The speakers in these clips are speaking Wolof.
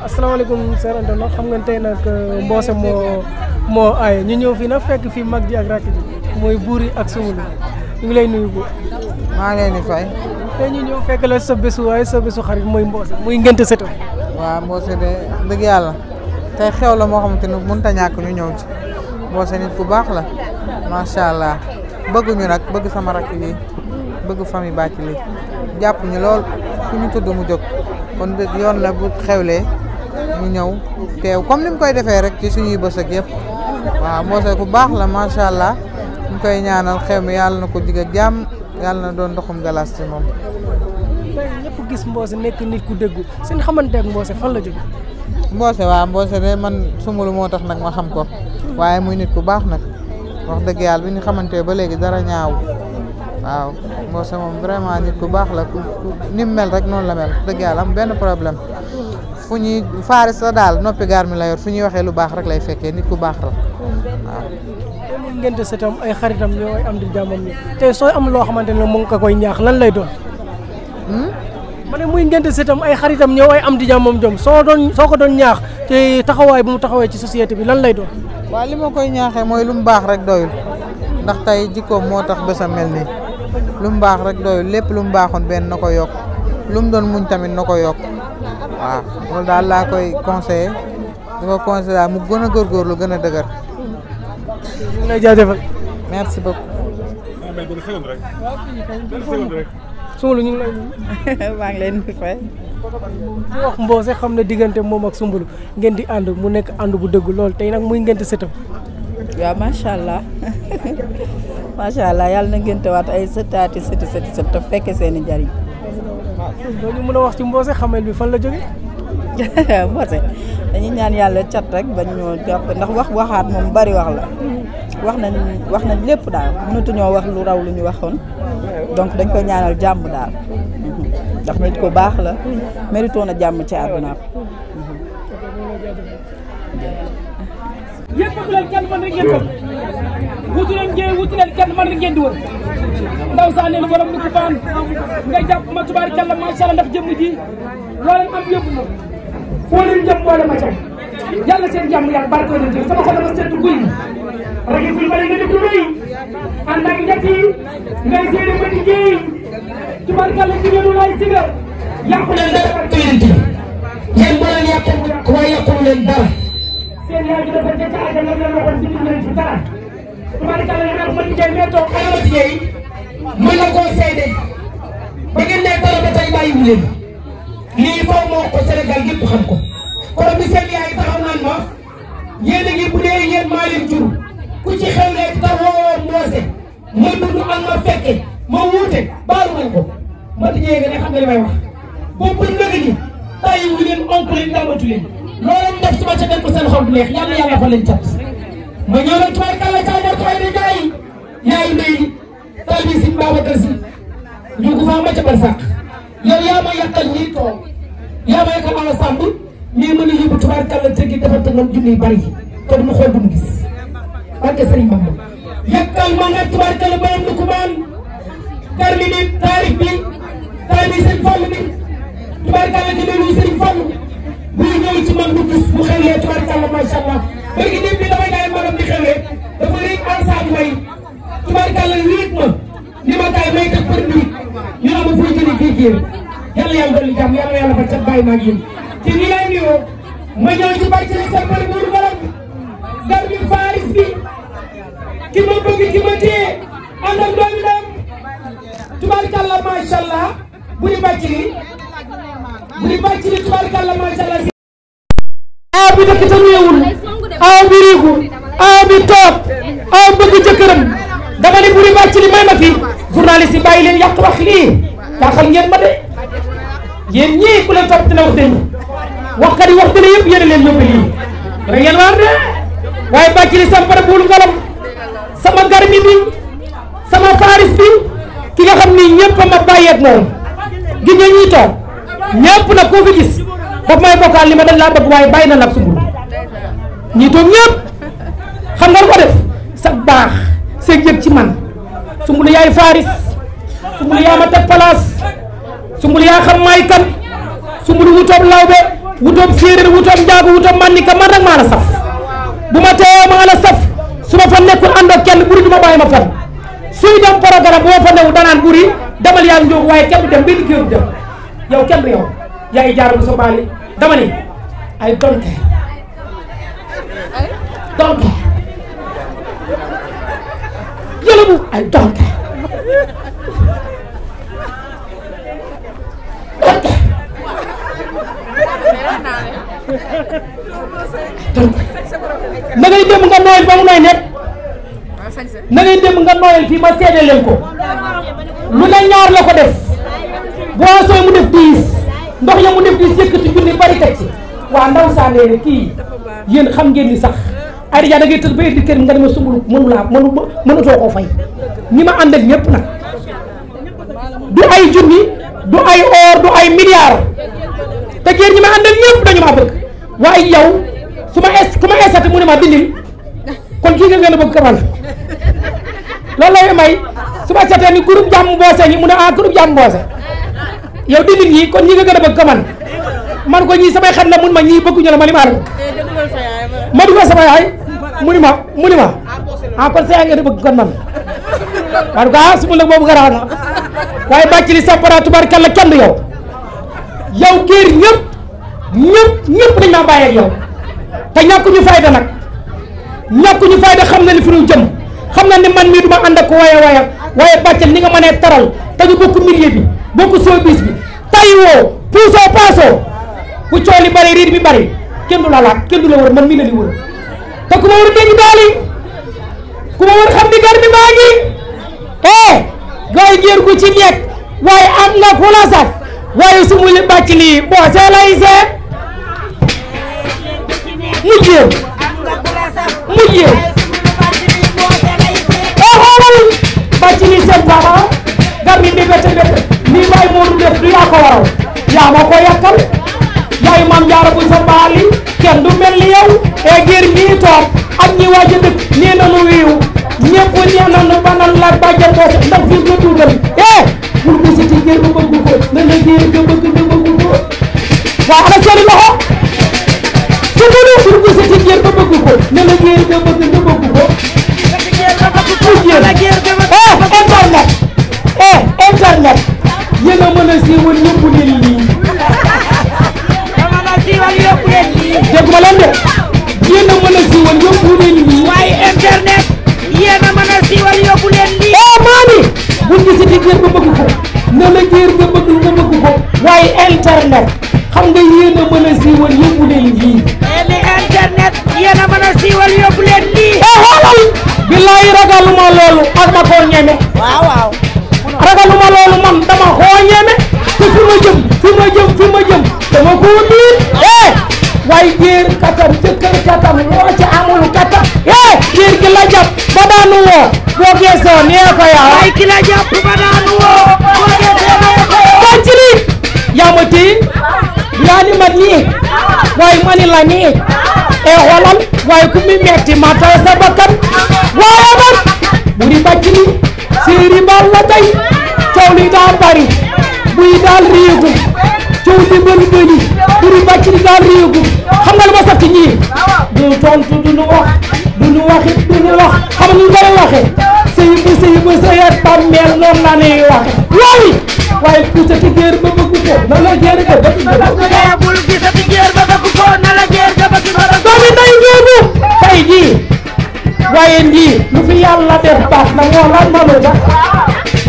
asalaamaaleykum Sër Anta xam nga tey nag Mbossé moo ay ñu ñëw fii nag fekk fii mag ji ak rakk ji mooy Boury ak Soumboulou ñu ngi lay nuyu bu. maa ngi leen di fay. tey ñu ñëw fekk la sa bésu waaye sa bésu xarit mooy Mbossé muy ngénte sëtam. waaw Mbossé de dëgg yàlla tey xew la moo xamante ni mënut a ñàkk ñu ñëw ci Mbossé nit ku baax la macha allah bëgg ñu nag bëgg sama rakk yi bëgg famille bàcc li jàpp ñu lool fu ñu tudd mu jóg kon yoon la bu xewlee ñu ñëw teew comme ni mu koy defee rek ci suñuy bës ak yëpp waaw Mbossé ku baax la macha allah ñu koy ñaanal xew mi yàlla na ko jig ak jàmm yàlla na doon ndoxum galas ci moom. tey ñëpp gis Mbossé nekk nit ku déggu seen xamante ak Mbossé fan la jóge. Mbossé waaw Mbossé de man Soumboulou moo tax nag ma xam ko waaye muy nit ku baax nag wax dëgg yàlla bi ñu xamante ba léegi dara ñaaw waaw Mbossé moom vraiment nit ku baax la ni mu mel rek noonu la mel dëgg yàlla am benn problème fu ñuy faari sa daal noppi gaar mi la yor fu ñuy waxee lu baax rek lay fekkee nit ku baax la waaw. tey muy ngénte sëtam ay xaritam ñoo am di jàmmam ni tey sooy am loo xamante ne mu ngi ko koy ñaax lan lay doon. ma ne muy ngénte sëtam ay xaritam ñëw ay am di jàmmam jom soo ko doon ñaax te taxawaay bu mu taxawee ci société bi lan lay doon. waaw li ma koy ñaaxee mooy lu mu baax rek doyul ndax tey jikkoom moo tax bésam mel nii lu mu baax rek doyul lépp lu mu baaxoon benn na ko yokk lu mu doon muñ tamit na ko yokk waaw loolu daal laa koy conseillé di ko conseillé daal mu gën a góorgóorlu gën a dëgër. ñu ngi lay jaajëfal. merci beaucoup. Soumboulou ñu ngi lay nuyu. maa ngi leen di fay. bu wax Mbossé xam ne diggante moom ak Soumboulou ngeen di ànd mu nekk ànd bu dëgg lool tey nag muy ngénte sëtam. waaw macha allah macha allah yàlla na ngénte waat ay sëtaati sëti te fekke seen i njariñ. waaw ñu mën a wax ci Mbossé xamel bi fan la jóge. Mbossé dañuy ñaan yàlla cat rek bañ ñoo jàpp ndax waxaat moom bari wax la wax nañ lépp daal mënatuñoo wax lu raw lu ñu waxoon donc dañ koy ñaanal jàmm daal ndax nit ko baax la mérito na jàmm ci àdduna yéen bëgg leen kenn mën rek ngeen bëgg wutu leen ngeen wutu leen kenn mën rek ngeen di wër ndaw saa nee na borom ni ko baan nga jàpp ma tubaarikàlla macha allah ndax jëmm ji loo leen am yóbbu ma foo leen jëm boole ma ca yàlla seen jàmm yàlla barke leen ci sama xol dafa seetlu guy rek guy bari nga def lu rëy ànd ak njëkk yi ngay séedee ba liggéey tubaarikàlla jigéenu laay siga yàqu leen dara barke leen ci yéen boo leen yàqu waaye yàqu leen dara seen yaay bi dafa jëcc àggal la leen waxoon si nit ñi ci dara tubaarikàlla ñu naan ma liggéey mais toog xanaa la liggéey mën na koo seede ba ngeen ne dara ba tey bàyyiwu leen lii faw moo ko Sénégal yëpp xam ko kon bi seen yaay taxaw naan ma yéen a ngi bu dee yéen maa leen jur ku ci xew rek taxawoo Mbossé ma dund ak ma fekke ma wuute baalu nañ ko ma tijjee nga ne xam nga li may wax boobu nëgg ñi bàyyiwu leen onk leen dambatu leen loolu def ci ma ca dem ko seen xol bu neex yàlla yàlla fa leen cat ma ñëw nag tubaarkàlla kaay ma tooy di jaay yaay ndey taal bi si Babacar Si ñu ko faa ma ca barsàq yow yaa ma yàqal ñii toog yaa ma yàqal ala sàmb mais mën a yóbbu tubaarkàlla tëggi dafa tëggal junni bari te du mu xool du mu gis barke Sëriñ Bamba yàqal ma nag tubaarkàlla borom du ko maan garmi bi taarix bi sëñ Fall bi tubaarkàlla di nuyu Sëriñ Fall bu ñu ñëw ci man bu gis bu xewlee tubaarkàlla macha allah léegi nit bi damay daay magam di xewlee dafa rëy ansaab way tubaarkàlla wéet ma ni ma kaay may kat për bi ñu ne ma fooy jëlee géej yàlla yàlla dolli jàmm yàlla ba cat bàyyi maag yéen ci ni lay nuyoo ma ñëw ci bàcc li sa bëri buur galam gar bi faaris bi ki ma bëgg ki ma téye ànd ak doomi dem tubaarkàlla macha allah bu di bàcc li tubaarkàlla macha allah aw bi dëkk te néewul aw bi riigu aw bi toog aw bëgg jëkkëram dama ne buri bàcc li may ma fi journaliste yi bàyyi leen yàq wax lii jaaxal ngeen ma de yéen ñii ku leen topp dina wax dëgg waxkat yi wax dëgg yëpp yéen a leen yóbbu lii dana ngeen waar de waaye bàcc li sama pare buulu ngalam sama garmi bi sama faris bi ki nga xam ni ñëpp a ma bàyyeeg moom gi ña ñuy toog ñëpp nag koo fi gis boobu may vocal li ma dañ laa bëgg waaye bàyyi na la Soumboulou ñii toog ñëpp xam nga lu ko def sa baax sa yëg ci man Soumboulou yaay faris Soumboulou yaa ma teg place Soumboulou yaa xam maay kan Soumboulou wu toob lawbe wutoom séeréer wutoom njaago wutoom mandika man rek maa la saf bu ma teewoo maa la saf su ma fa nekkul ànd ak kenn buri du ma bàyyi ma fen suy dem programme bu ma fa newu danaan buri demal yaa njóog waaye kenn du dem benn kër du dem yow kenn du yow yaay jaar bu sa baali dama ni ay donte yëlëbu ay donte na ngay dem nga nooyal ba mu nooy nekk na ngay dem nga nooyal fii ma seede leen ko lu ne ñaar la ko def boisson mu def 10 ndox ya mu def 10 yëkkati junni bari teg ci waa ndaw saa nee kii yéen xam ngeen ni sax Aïda Dia da ngay tëdd ba indi kër nga dema sumbulu mënutoo koo fay ñi ma àndal ñëpp nag du ay junni du ay or du ay milliards te géer ñi ma àndal ñëpp dañu ma bëgg waaye yow ku ma esati mu ne ma dindil kon kii nga gën a bëgg kamal loolu lay may su ma setee ni groupe jàmm mboose ñi mu ne groupe jàmm mboose yow dindil ñi kon ñi nga gën a bëgg kamal man ko ñii samay xel la mun ma ñii bëgguñu la ma ni maa la ma dugal sama yaay mu ni ma kon sa yaay ngeen bëgg kon man en tout cas su ma la boobu garaaw na waaye bàcc li sampara tubaarkalla kenn yow géer ñëpp dañ maa bàyyi ak yow te ñàkkuñu fayda nag ñàkkuñu fayda xam na ni fi ñu jëm xam na ni man mii du ma ànd ak waaye bàccal ni nga mënee taral te ñu bokk milieu bi bokk showbiz bi tayiwoo puusoo paasoo bu coow li bari riir bi bari kenn du la laaj kenn du la wër man mii la di wër te ku ma wër dégg daal yi ku ma wër xam ni gar bi maa ngi gooy géer gu ci nekk waaye am nga ku la saf waaye su mu li bàcc lii boo see lay seet mujjee xoolal bàcc lii seen baba gar mi di bette nii bàyyi moo du def du yaa ko waral yaa ma ko yàkkal yaay maam jaara bu sa baali kenn du mel ni yow géer mii toog ak ñi waaj a dëkk nee nanu wiiw ñëpp nee nanu banal la bàjjan boos ndax fi nga dugal bul ko si ci géer ba bëgg ko na la géer nga bëgg ko waa ana seeni loxo su bulu bul ko si ci géer ba bëgg ko na la géer nga bëgg internet yéen a mën a siiwal ñëpp leen lii dégg ma leen de yéen a mën a siiwal yóbbu leen lii waaye internet yéen a mën a siiwal yóbbu leen lii maani buñ gisi di géer ba bëgg ko na la géer nga bëgg ko waaye internet xam nga yéen a mën a siiwal yóbbu leen lii internet yéen a mën a siiwal yóbbu leen lii xoolal billaay ragaluma loolu ak ma koo ñeme waaw ragaluma loolu man dama koo ñeme te fi ma jëm dama koo miin waaye géer katam jëkkër katam loo ci amul katam géer gi la jàpp ba daanu woo boo geesoo nee ko yaa waaye ki la jàpp ba daanu woo boo geesoo nee ko yaa bàcc li yaa ma tii yaa ni ma nii waaye ma ni la nii xoolal waaye ku mi metti ma tay sa bakkan waaye man bu di bàcc li séeri baal la tey coow li daa bari buy daal réegu coow li bëri buri bàcc li daal réegu xam nga lu ma saf ci ñii du tontu duñu wax duñu waxit duñu wax xam nga ñu koy waxe sëy ba sëyat bàmmeel noonu la ñuy waxe waaye gisati géer ba bëgg ko na la géer ga bëgg bul gisati géer ba bëgg ko na la géer ga bëgg ko doomi nday géegu tey jii waaye ndii lu fi yàlla def baax na moo lan ma lu tax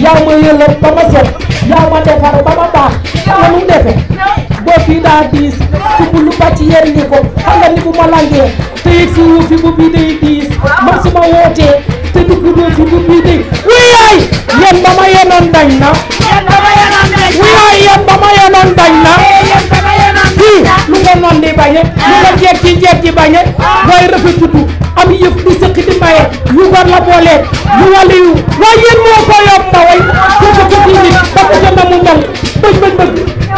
yaa ma yëlëb ba ma set yaa ma defar ba ma baax la mu defe bopp yi daa diis su bulu bàcc yer ñi ko xam nga ni bu ma langee te yëg si wu fi bu bii day diis man su ma wootee te dugg doo fi bu bii day wuyaay yéen ba ma yenoon dañ na wuyaay yéen ba ma yenoon dañ na kii lu ko noon di bañe lu ko jeeg ci bañe waaye rafet tuddu am yëf di sëkk di maye yu war la booleeg yu wàllu yu waaye yéen moo ko yomb na way ko kii nit ba ko jënd mu mel bëgg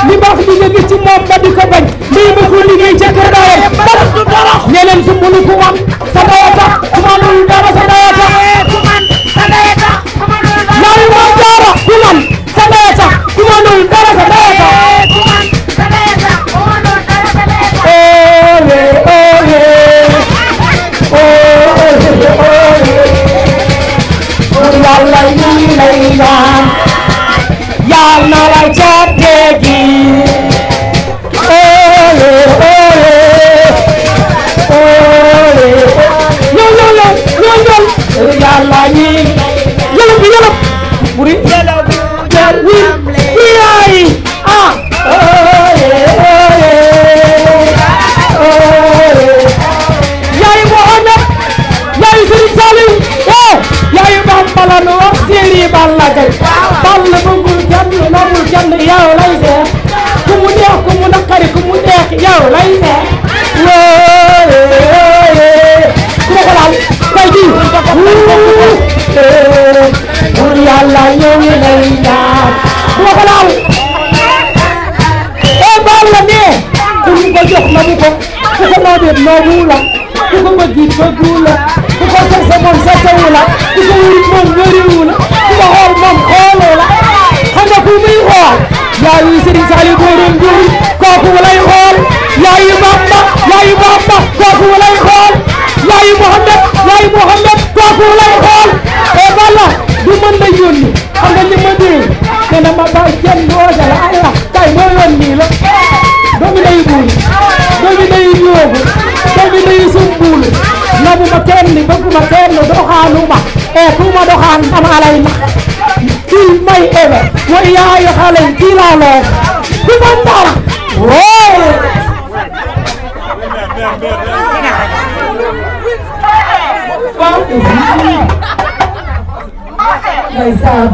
li baax di nga gis ci moom ba di ko bañ lii ba ko liggéey ca kër daayam ñeneen su mënu ko am sa daya tax ku manul dara sa daya tax yaayu moom jaara ku man sa daya tax ku manul dara sa daya tax xamu ko ku ko noobee noobu la ku ko bëgg bëggu la ku ko sese moom sesewu la ku ko wuri moom wëriwu la ku ko xool moom xooloo la xam nga ku muy xool yaayu Serigne Saliou Borom Diour kooku lay xool yaayu Bamba kooku lay xool yaayu Mohamed kooku lay xool e balla du mën na yónni xam nga li ma dee nee na ma ba jenn woote la ay wax kay moo yónni la doomi day buul doomi day yóobu doomi day sumbuulu nabu ma kenn bëgguma kenn doxaanuma e kuma doxaan dama lay nax kii may ebe wa yaayu xale kii laa loo ku ma dara woo ndeysaan